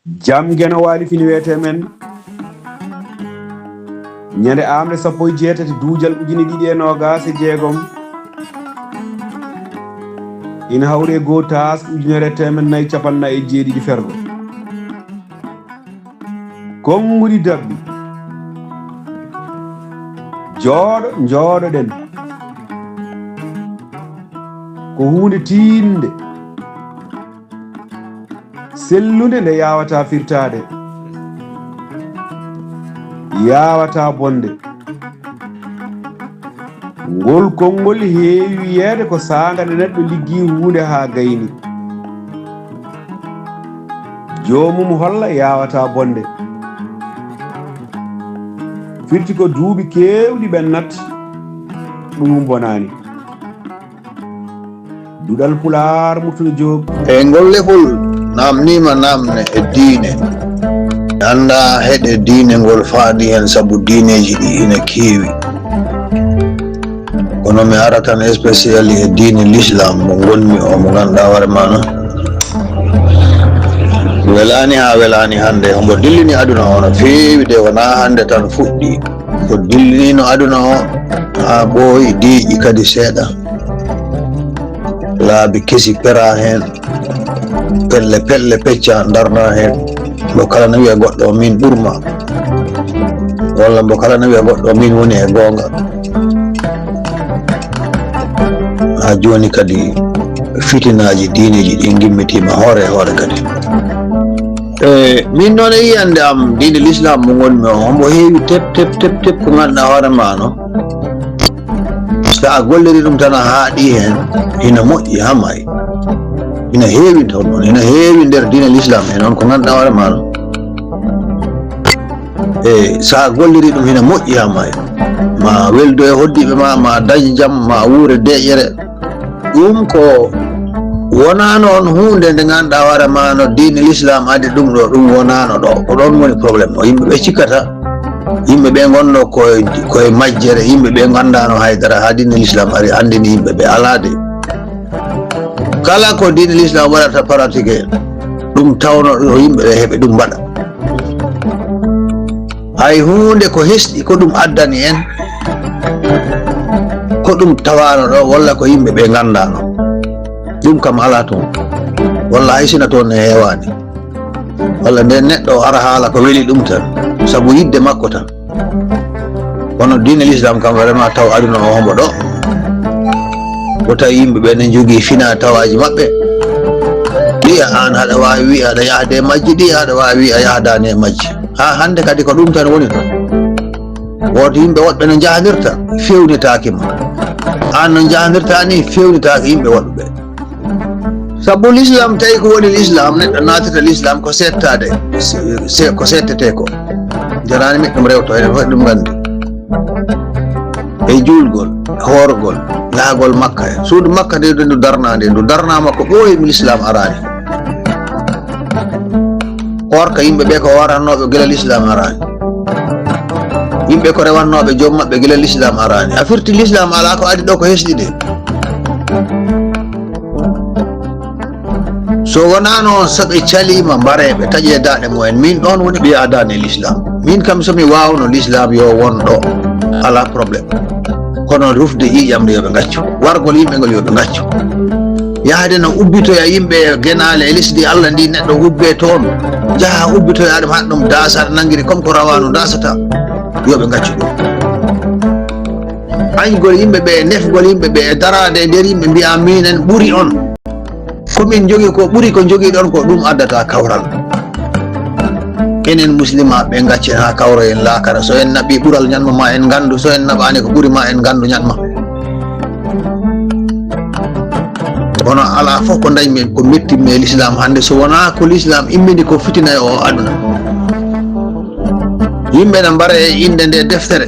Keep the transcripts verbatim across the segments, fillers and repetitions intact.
Jam geno waali fini wiyetee men. Ñande aamre sappo e jeetati duujal ujine ɗiɗi e noogaas e jeegom. Ina hawri e goo taaske ujunere e teemedde nayi capanɗe nayi e jeeɗiɗi fergo. Konnguɗi daɓɓi. Jooɗo, njooɗoɗen. Ko huunde tiiɗnde. Sellunde nde yaawataa firtaade, yaawataa bonde. Ngol konngol heewi wiyeede ko saanga nde neɗɗo liggii huunde haa gayni. Joomum holla yaawataa bonde. Firti ko duuɓi keewɗi ɓennat, ɗum bonaani. Duɗal Pulaar, Murtuɗo Joob. E ngol lefol naamniima naamne e diine. Mi anndaa heɗe diine ngol faandi heen, sabu diineeji ɗi ina keewi. Kono mi ara tan spécial e diine l'islam mo ngonmi o, mo ngannduɗaa hoore maa no welaani haa welaani hannde. Hombo dillini aduna o no feewi de, wonaa hannde tan fuɗɗi. Ko dilliniino aduna o haa ɓooyi, deeƴi kadi seeɗa. Laabi kesi pera heen, pelle pelle pecca darna heen. Mbo kala na wiya goɗɗo, "Min ɓurma." Walla mbo kala na wiya goɗɗo, "Min woni e goonga." Haa jooni kadi fitinaaji diineeji ɗi ngimmitiima hoore e hoore kadi. E min noon e yiyannde am, diine l'islam mo ngonmi o, hombo heewi tep, tep, tep, tep ko ngannduɗaa hoore maa no. So a golliri ɗum tan a haaɗi heen, ina moƴƴi haa maayi. Ina heewi toon noon, ina heewi nder diine l'islam heen noon ko ngannduɗaa hoore maa no. E so a golliri ɗum ina moƴƴi haa maayi. Ma weldo e hoddiiɓe ma, ma dañ jam, ma wuure deeƴere. Ɗum ko wonaano on huunde nde ngannduɗaa hoore maa no diine l'islam adi ɗum ɗo, ɗum wonaano ɗo. Ko ɗoon woni problème o. Yimɓe ɓe cikkata, yimɓe ɓe ngonno koye, koye majjere, yimɓe ɓe nganndaano haydara, haa diine l'islam ari anndini yimɓe ɓe alaa de. Kala ko diine l'islam waɗata pratiquer, ɗum tawno ɗo yimɓe ɓe heɓe ɗum mbaɗa. Hay huunde ko hesɗi, ko ɗum addani en, ko ɗum tawaano ɗo, walla ko yimɓe ɓe nganndaano. Ɗum kam alaa toon. Walla hay sina toon ne heewaani. Walla nden neɗɗo o ara haala ko weli ɗum tan, sabu yiɗde makko tan. Kono diine l'islam kam vraiment taw aduna o hombo ɗo. Ko tawi yimɓe ɓe ne njogii fina tawaaji maɓɓe. Ɗi aan haɗa waawi wiya aɗa yahde e majji, ɗi aɗa waawi wiya a yahdaani e majji. Haa hannde kadi ko ɗum tan woni ɗo. Woto yimɓe woɗɓe no njahnirta, fewnitaaki ma. Aan no njahnirta ni, fewnitaaki yimɓe woɗɓe. Sabu l'islam, tawi ko woni l'islam, neɗɗo naatata l'islam ko seettaade, se-, se-, ko seettetee ko. Jaraani miɗ ɗum rewto, enen fof ɗum nganndi. E juulgol, hoorgol, yahgol Makka, e suudu Makka nde, ndu darnaande, ndu darnaama ko ɓooyi mo l'islam araani. Koorka yimɓe ɓe ko hoorannooɓe gila l'islam araani. Yimɓe ko rewannooɓe joom maɓɓe gila l'islam araani. A firti l'islam alaa ko adi ɗo ko hesɗi de. So wonaano on saɓe caliima mbareeɓe taƴe daaɗe mumen, min ɗoon woni ɓe adaani e l'islam. Min kam so mi waawno l'islam yo won ɗo, alaa problème. Kono rufde ƴiiƴam nde yo ɓe ngaccu. Wargol yimɓe ngol yo ɓe ngaccu. Yahde no ubbitoya yimɓe e genaale e lesdi Allah ndi neɗɗo ubbee toon. Jaha ubbitoya ɗum haɗa ɗum daasa aɗa nanngiri comme ko rawaano daasata. Yo ɓe ngaccu ɗum. Añgol yimɓe ɓe, nefgol yimɓe ɓe, e daraade e nder yimɓe mbiya minen ɓuri on. Ko min njogii ko ɓuri ko njogiɗon ko ɗum addata kawral. Enen muslimaaɓe ɓe ngaccen haa kawroyen laakara. So en naɓi ɓural ñalma ma en nganndu, so en naɓaani ko ɓuri ma en nganndu ñalma. Kono alaa fof ko ndañmi ko mettimmi e l'islam hannde so wonaa ko l'islam immini ko fitina e o aduna. Yimɓe na mbara e innde nde deftere.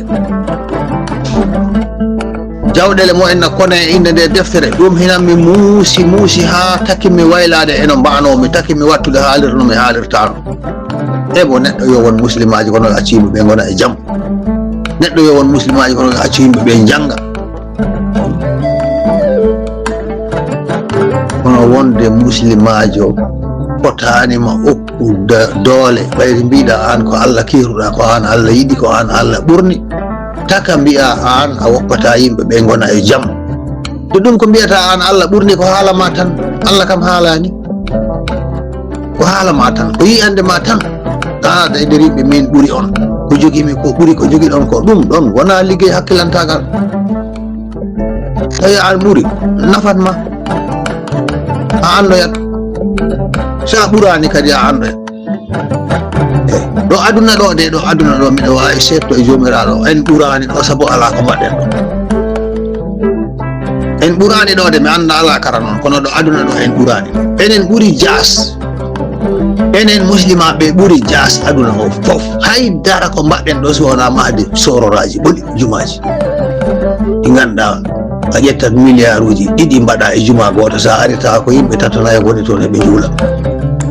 Jawɗeele mumen na kona e innde nde deftere. Ɗum hinan mi muusi, muusi haa taki mi waylaade e no mbaanoo mi, taki mi wattude haalirno mi haalirtaano. Ebo neɗɗo yo won muslimaaji kono acci yimɓe ɓe ngona e jam. Neɗɗo yo won muslimaaji kono acci yimɓe ɓe njannga. Kono wonde muslimaajo fotaani ma okku da-, doole, ɓayri mbiɗa aan ko Allah kiiruɗa, ko aan Allah yiɗi, ko aan Allah ɓurni. Taka mbi'a aan a woppataa yimɓe ɓe ngona e jam. To ɗum ko mbi'ata aan Allah ɓurni ko haala ma tan. Allah kam haalaani. Ko haala ma tan. Ko yi'ande ma tan. Kaada e nder yimɓe min ɓuri on. Ko jogimi ko ɓuri ko jogiɗon ko ɗum ɗon wona liggey hakkilantaagal. Tawi an ɓuri nafat ma. A annoyat. Sa ɓurani kadi a annoyat. Eh, ɗo aduna ɗo de, ɗo aduna ɗo miɗo wawi setto e jomiraɗo. En ɓurani ɗo sabu ala ko mbaɗɗen ɗo. En ɓurani ɗo de, mi anda ala kara noon, kono ɗo aduna ɗo en ɓurani. Enen ɓuri jas. Enen muslimaɓe ɓuri jas aduna o fof. Hay dara ko mbaɗɗen ɗo so wona mahde sororaji ɓoli jumaji. Ɗi ganduɗa a ƴettat milliard uji ɗiɗi mbaɗa e juma goto, sa arita ko yimɓe tato nayo goni toon eɓe juula.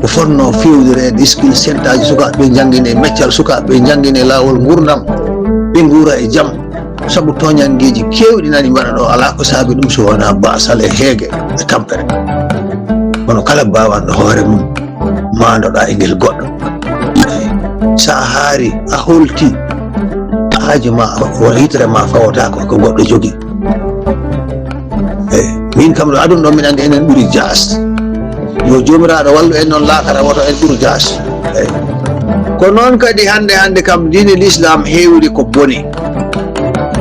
Ko fonno fewdire e skill centre aji sukaɓe jangguine, meccal sukaɓe jangguine, lawol gurdam, ɓe guura e jaam. Sabu toñanngeeji keewɗi nani mbaɗa ɗo, alaa ko saabi ɗum so wonaa baasal e heege e tampere. Kono kala baawanɗo hoore mum, maandoɗaa e ngel goɗɗo. So a haari, a holti, haaju ma, o yitere ma fawata ko ko goɗɗo jogii. Eyi, min kam ɗo aduna ɗo, min anndi enen ɓuri jaas. Yo Joomiraaɗo wallu en noon, laakara woto en ɓur jaas. Eyi. Ko noon kadi hannde, hannde kam diine l'islam heewiri ko boni.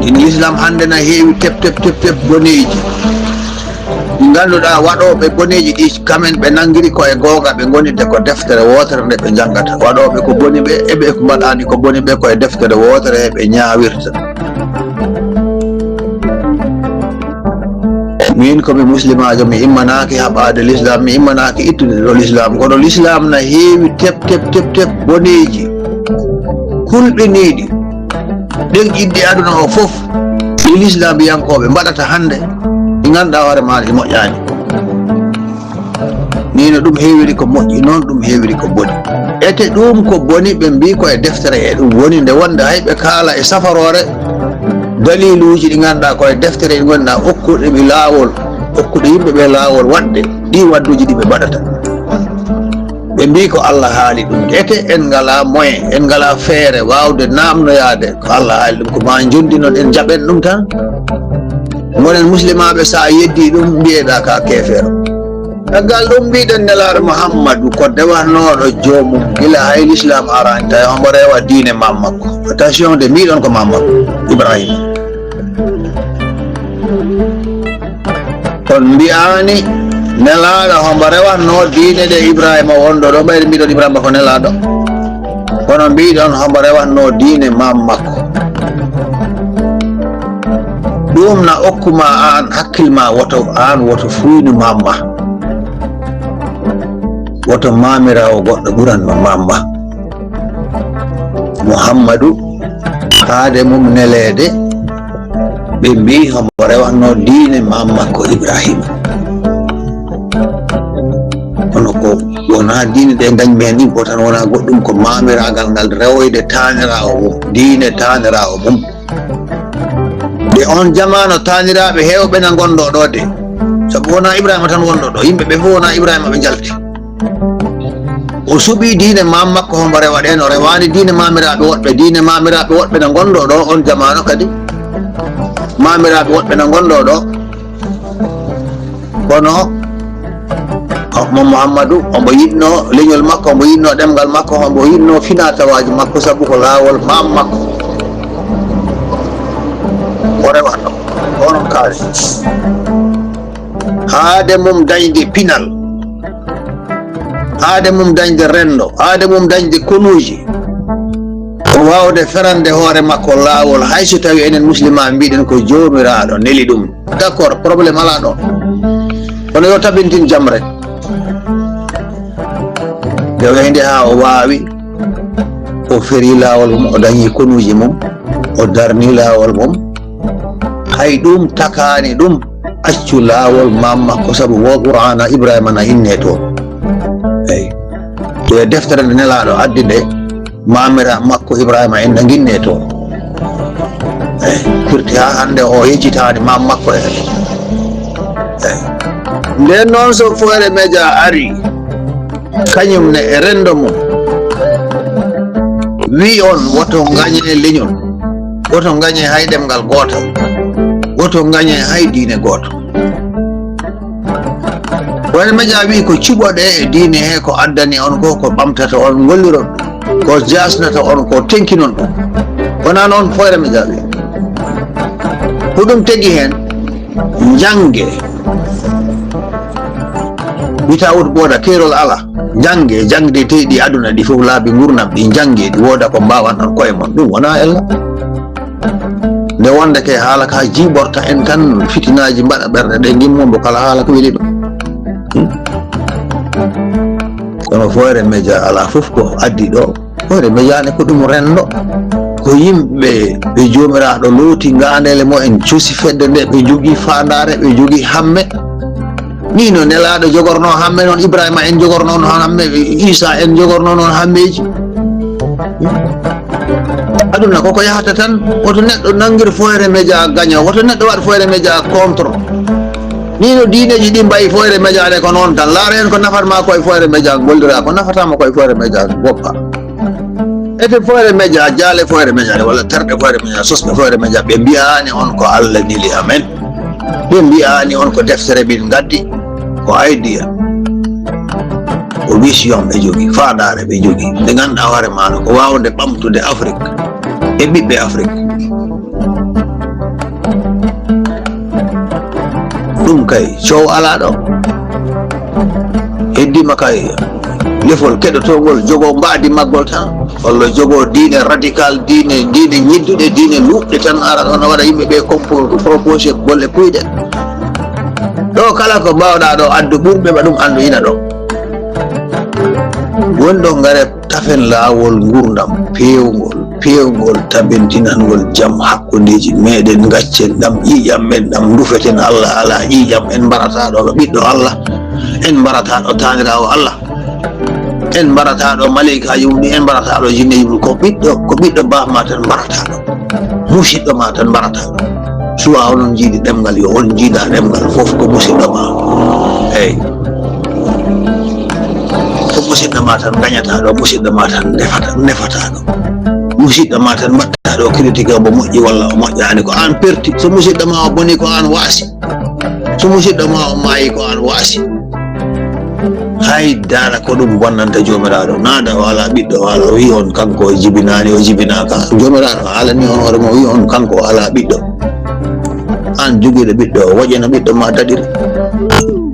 Diine l'islam hannde na heewi tep, tep, tep, tep boneeji. Ɗi ngannduɗaa waɗooɓe boneeji ɗi, kamen ɓe nanngiri ko e goonga ɓe ngonirde ko deftere wootere nde ɓe njanngata. Waɗooɓe ko boni ɓe, e ɓe ko mbaɗaani ko boni ɓe ko e deftere wootere he ɓe ñaawirta. Min ko mi muslimaajo, mi immanaaki haɓaade l'islam, mi immanaaki ittude ɗo l'islam. Kono l'islam na heewi tep, tep, tep, tep boneeji kulɓiniiɗi. Ɗen ƴiɗɗi aduna o fof, ɗi l'islambiyankooɓe mbaɗata hannde, ɗi ngannduɗaa hoore maa ɗi moƴƴaani. Ni no ɗum heewiri ko moƴƴi, noon ɗum heewiri ko boni. Ete ɗum ko boni, ɓe mbii ko e deftere e ɗum woni, nde wonde hay ɓe kaala e safaroore daliluuji ɗi ngannduɗaa ko e deftere ɗi ngannduɗaa okkuɗe ɓe laawol, okkuɗe yimɓe ɓe laawol waɗde ɗi wadduuji ɗi ɓe mbaɗata. Ɓe mbii ko Allah haali ɗum. Ete en ngalaa moyen, en ngalaa feere waawde naamnoyaade ko Allah haali ɗum, ko maa njonndi noon en njaɓen ɗum tan. Ngonen muslimaaɓe, so a yeddii ɗum, mbiyeɗaa ka keefeero. Caggal ɗum mbiɗen Nelaaɗo Muhammadu ko dewanooɗo joomum gila hay l'islam araani, tawi hombo rewa diine maam makko. Attention de, mbiɗon ko maam makko, Ibrahima. On mbi'aani Nelaaɗo hombo rewatnoo diine ɗe Ibrahima wonɗo ɗo, ɓayri mbiɗon Ibrahima ko Nelaaɗo. Kono mbiɗon hombo rewatnoo diine maam makko. Ɗum na okkuma aan hakkil ma woto, aan woto fuynu maam ma. Woto maamiraawo goɗɗo ɓuran ma maam ma. Muhammadu, haade mum neleede, ɓe mbii hombo rewatnoo diine maam makko Ibrahima. Kono ko wonaa diine ɗe ndañmi heen ɗin, ko tan wonaa goɗɗum, ko maamiraagal ngal rewoyde taaniraawo mum, diine taaniraawo mum. Nde on jamaano, taaniraaɓe heewɓe na ngonɗo ɗo de. Sabu wonaa Ibrahima tan wonɗo ɗo, yimɓe ɓe fof wonaa Ibrahima ɓe njalti. O suɓii diine maam makko hombo rewa ɗen, o rewaani diine maamiraaɓe woɗɓe. Diine maamiraaɓe woɗɓe na ngonɗo ɗo on jamaano kadi. Maamiraaɓe woɗɓe na ngonɗo ɗo. Kono mo Muhammadu, omo yiɗno leñol makko, omo yiɗno ɗemngal makko, omo yiɗno finaa-tawaaji makko, sabu ko laawol maam makko. O rewatno. Onon kaari. Haade mum dañde pinal. Haade mum dañde renndo. Haade mum dañde konuuji. Ko waawde ferande hoore makko laawol, hay so tawi enen muslimaa mbiɗen ko Joomiraaɗo neli ɗum. D'accord, problème alaa ɗo. Kono yo tabintin jam rek. Nde wayde haa o waawi, o feri laawol mum, o dañi konuuji mum, o darni laawol mum. Hay ɗum takaani ɗum, accu laawol maam makko, sabu wo Qur'aana Ibrahima na inne to. Eyi. Ɗo e deftere nde Nelaaɗo addi nde, maamira makko Ibrahima en na nginne to. Eyi, firti haa hannde o yejjitaani maam makko en. Eyi. Nden noon so Fooyre Media ari, Kañum ne e renndo mum, wi on woto ngañe leñol, woto ngañe hay ɗemngal gootal, woto ngañe hay diine gooto. Wayno Meja wi ko cuɓoɗe e diine he, ko addani on ko, ko ɓamtata on, ngolliron ɗum, ko jasnata on, ko tenkinon ɗum. Wonaa noon Fooyre Meja wi. Ko ɗum tegi heen, njannge. Wita wut ɓooda keerol ala. Njannge, jangde teyɗi aduna ɗi fof laabi ngurnam ɗi njannge, ɗi wooda ko mbaawan on koye mon. Ɗum wonaa ella. Nde wonde ke haala ka jiiɓorta en tan, fitinaaji mbaɗa ɓerɗe ɗe ngimmo mbo kala haala ko weli ɗum. Hmm? Kono Fooyre Meja ala fof ko addi ɗo. Fooyre Meja ne ko ɗum renndo. Ko yimɓe ɓe Joomiraaɗo looti ngaandeele mo en, cusi fedde nde, ɓe jogii faandaare, ɓe jogii hamme. Ni no Nelaaɗo jogorno hamme, noon Ibrahima en jogorno noon hamme, Isa en jogorno noon hammeeji. Aduna koko yahata tan, woto neɗɗo nanngir Fooyre Meja gaño, woto neɗɗo waɗ Fooyre Meja contre. Ni no diineeji ɗi mbayi, Fooyre Meja ne ko noon tan. Laara heen ko nafat ma ko e Fooyre Meja gollira, ko nafata ma ko e Fooyre Meja woppa. Ete Fooyre Meja, jaale Fooyre Meja ne, walla terɗe Fooyre Meja, sosɓe Fooyre Meja, ɓe mbiyaani on ko Allah neli amen. Ɓe mbiyaani on ko deftere min ngaddi, ko idea. Ko vision ɓe jogii, faandaare ɓe jogii. Nde ngannduɗaa hoore maa no ko waawde ɓamtude Afrik e ɓiɓɓe Afrik. Ɗum kay, coow alaa ɗo. Heddiima kay, lefol keɗotoongol jogoo mbaadi maggol tan, walla jogoo diine radical, diine, diine ñidduɗe, diine luuɓɗe tan, ara ɗo no waɗa yimɓe ɓe complot, proposé golle puyɗe. Ɗo kala ko mbaawɗaa ɗo addu ɓurɓe ma ɗum anndu ina ɗo. Woni ɗo ngare tafen laawol ngurdam peewngol, peewngol tabintinangol jam hakkundeeji meɗen, gaccen ɗam ƴiiƴam men ɗam, ndufeten Allah alaa ƴiiƴam, en mbarata ɗo ɓiɗɗo Allah, en mbarata ɗo taaniraawo Allah, en mbarata ɗo maleykaaji mum ɗi, en mbarata ɗo jinneeji mum, ko ɓiɗɗo, ko ɓiɗɗo baaba ma tan mbarata ɗo. Musiɗɗo ma tan mbarata ɗo. Suwa onon njiidi ɗemngal, yo on njiida ɗemngal, fof ko musiɗɗo ma. Eyi. Ko musiɗɗo ma tan gañata ɗo, musiɗɗo ma tan nefata, nefata ɗo. Musiɗɗo ma tan mbaɗta ɗo critique, omo moƴƴi walla o moƴƴaani, ko aan perti. So musiɗɗo ma o boni, ko aan waasi. So musiɗɗo ma o maayi, ko aan waasi. Hay dara ko ɗum bonnanta Joomiraaɗo. Naada o alaa ɓiɗɗo, o alaa, o wi'i on kanko o jibinaani, o jibinaaka. Joomiraaɗo haalani on hoore mum, o wi'i on kanko o alaa ɓiɗɗo. Aan jogiiɗo ɓiɗɗo, o woƴƴano ɓiɗɗo ma daɗiri.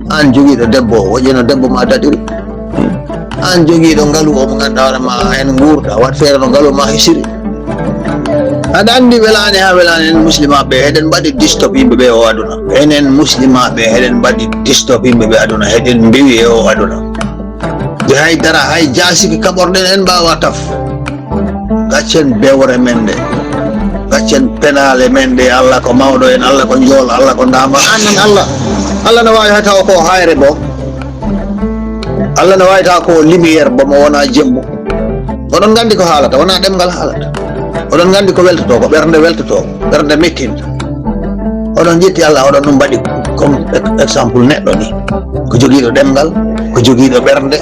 Aan jogiiɗo debbo, o woƴƴano debbo ma daɗiri. Aan jogiiɗo ngalu o mo ngannduɗaa hoore ma, en nguurda, waɗ feere no ngalu ma hisiri. Aɗa anndi welaani haa welaani, enen muslimaaɓe, eɗen mbaɗi distop yimɓe ɓe o aduna. Enen muslimaaɓe, eɗen mbaɗi distop yimɓe ɓe aduna, eɗen mbewi e o aduna. Nde hay dara, hay jaasiki kaɓorɗen, en mbaawa taf. Gaccen bewre men nde. Gaccen penaale men ɗe. Allah ko mawɗo en, Allah ko njool, Allah ko ndaama. Aan nan Allah. Allah no waawi hay taw ko hayre bo. Allah no waawi taw ko lumière bo mo wona jemmu. Oɗon nganndi ko haalata, wona ɗemngal haalata. Oɗon nganndi ko weltotoo, ko ɓernde weltotoo, ɓernde mettinta. Oɗon njetti Allah, oɗon ɗum mbaɗi comme ex-, exemple neɗɗo ni. Ko jogiiɗo ɗemngal, ko jogiiɗo ɓernde,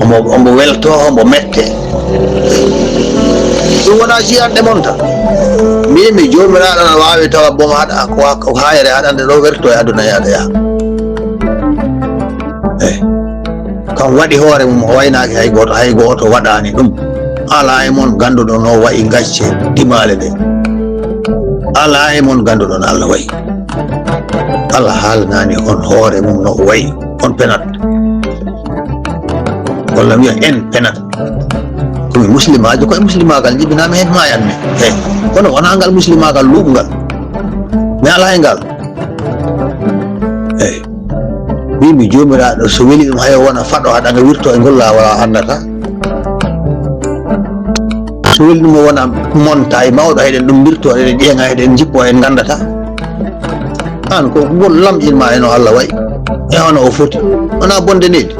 omo, omo weltoo, omo mette. Ɗum wona jiyanɗe mon tan. Mbimi Joomiraaɗo na waawi tawa bom haɗa, ko, ko hayre haɗande ɗo werto e aduna yaada yaha. Eyi. Kam waɗi hoore mum, o waynaaki hay gooto, hay gooto waɗaani ɗum. Alaa e mon gannduɗo no wayi gacce dimaale ɗe. Alaa e mon gannduɗo no Allah wayi. Allah haalanaani on hoore mum no o wayi. On penat. Walla wiya en penat. Ko mi muslimaajo, ko e muslimaagal jibinaami heen maayanmi. Eyi. Kono wonaa ngal muslimaagal luuɓngal. Mi alaa e ngal. Eyi. Mbimi Joomiraaɗo, so weli ɗum, hayo wona faɗo haɗa nga wirto e ngol laawol a anndata. So weli ɗum o wona montagne mawɗo, heɗen ɗum mbirto, eɗen ƴeeŋa, eɗen njippo, en nganndata. Aan ko ngol lamɗin ma e no Allah wayi, e hono o foti. Wona bonde nehdi.